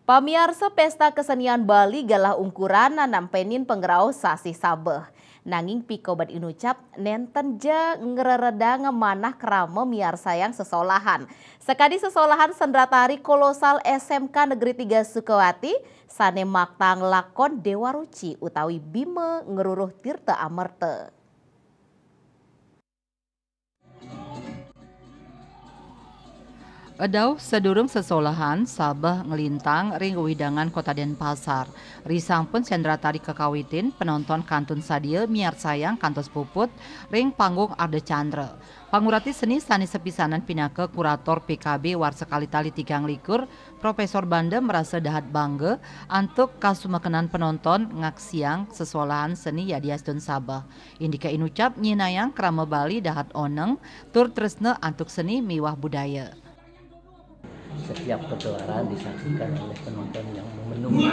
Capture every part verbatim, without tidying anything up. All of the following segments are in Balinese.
Pamiarsa, pesta kesenian Bali galah ungkuran nampenin pangrauh sasih sabeh. Nanging pikobat inucap, nenten ja ngreredang manah krama miarsayang sesolahan. Sakadi sesolahan sendratari kolosal S M K Negeri Tiga Sukawati, sane maktang lakon Dewa Ruci utawi Bima Ngruruh Tirta Amerta. Edauh sadurung sesolahan sabeh nglintang ring wewidangan Kota Denpasar. Risampun sendratari kakawitin, penonton kantun sadia miarsayang kantos puput ring panggung Ardha Candra. Pangurati seni sane sepisanan pinaka kurator P K B warsa kalih tali tigang likur, Profesor Banda marasa dahat bangga antuk kasumekenan penonton ngaksiang sesolahan seni yadiastun sabeh. Indike inucap nyinayang krama Bali dahat oneng tur tresna antuk seni miwah budaya. Setiap pergelaran disaksikan oleh penonton yang memenuhi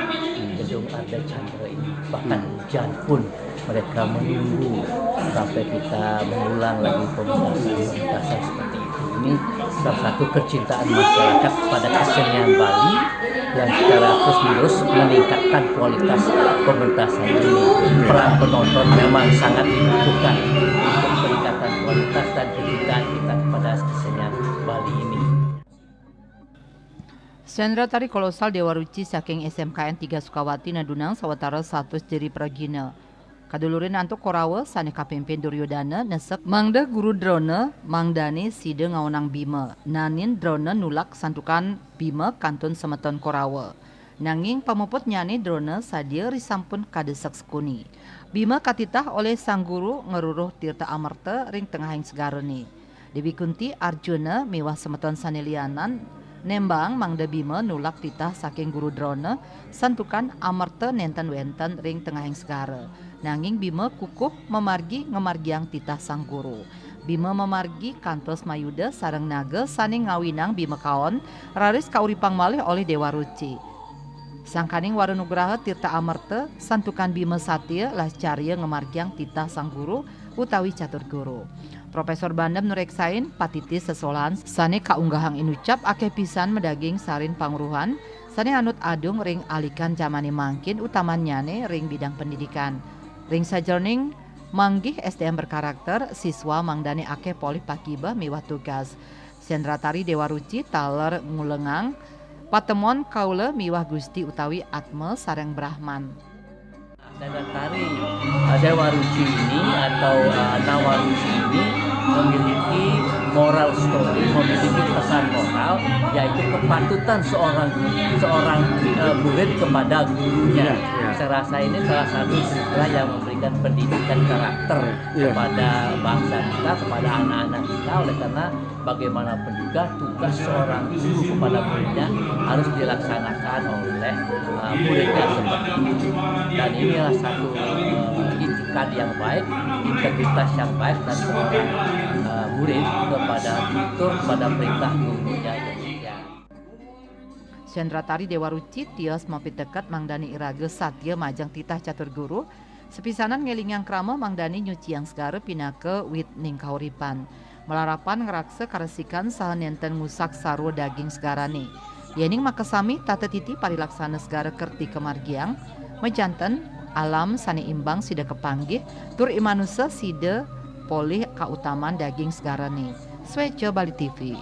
gedung Ardha Candra ini. Bahkan hujan pun mereka menunggu sampai kita mengulang lagi pementasan-pementasan seperti itu. Ini salah satu kecintaan masyarakat kepada kesenian Bali yang secara terus-menerus meningkatkan kualitas pementasan ini. Peran penonton memang sangat dibutuhkan untuk peningkatan kualitas dan kecintaan kita kepada kesenian Bali ini. Sendratari kolosal Dewa Ruci saking S M K N Tiga Sukawati nadunang sawatara satus diri pragina. Kadulurin antuk Korawa sane kapimpin Duryodana nesep mangda Guru Drona mangdane sida ngaonang Bima. Nanin Drona nulak santukan Bima kantun semeton Korawa. Nanging pamuputnyane Drona sadia risampun kadesek sekuni. Bima katitah olih Sang Guru Ngruruh Tirta Amerta ring tengahing segarane. Dewi Kunti, Arjuna, miwah semeton sane lianan nembang mangda Bima nulak titah saking Guru Drona, santukan amerta nenten wenten ring tengahing segara. Nanging Bima kukuh mamargi ngamargiang titah Sang Guru. Bima mamargi kantos mayuda sareng naga sane ngawinang Bima kaon, raris kauripang malih olih Dewa Ruci. Sangkaning wara nugraha Tirta Amerta, santukan Bima Satya lascarya ngamargiang titah Sang Guru utawi Catur Guru. Profesor Bandem nureksain, patiti sesolahan sane kaunggahang inucap akeh pisan madaging sarin pangruhan sane anut adung ring alikan jamane mangkin, utamannyane ring bidang pendidikan. Ring sajeroning manggih S D M berkarakter, siswa mangdane akeh polih pakibeh miwah tugas. Sendratari Dewa Ruci taler ngulengang patemon kaula miwah Gusti utawi Atma sareng Brahman. Sendratari, eh, Dewa Ruci ini atau, eh, Nawa Ruci ini memiliki moral story, memiliki pesan moral, yaitu kepatutan seorang, seorang, eh, murid kepada gurunya. Iya, iya. Saya rasa ini salah satu cerita yang memberikan pendidikan karakter, iya, kepada bangsa kita, kepada anak-anak kita, oleh karena bagaimanapun juga tugas seorang guru kepada muridnya harus dilaksanakan oleh, uh, muridnya seperti itu. Dan inilah satu, uh, itikad yang baik, integritas yang baik dari seorang, uh, murid kepada tutur, kepada perintah gurunya, demikian. Sendratari Dewa Ruci tios mapiteket mangdane iraga satya majeng titah catur guru, sapisanan ngelingang krama mangdane nyuciang segara pinaka wit ning kauripan. Malarapan ngraksa karesikan saha nenten ngusak sarwa daging segarane. Yening makasami tata titi parilaksana segara kerti kamargiang, majanten alam sane imbang sida kapanggih, tur i manusa sida polih kautaman daging segarane. Sweca Bali T V.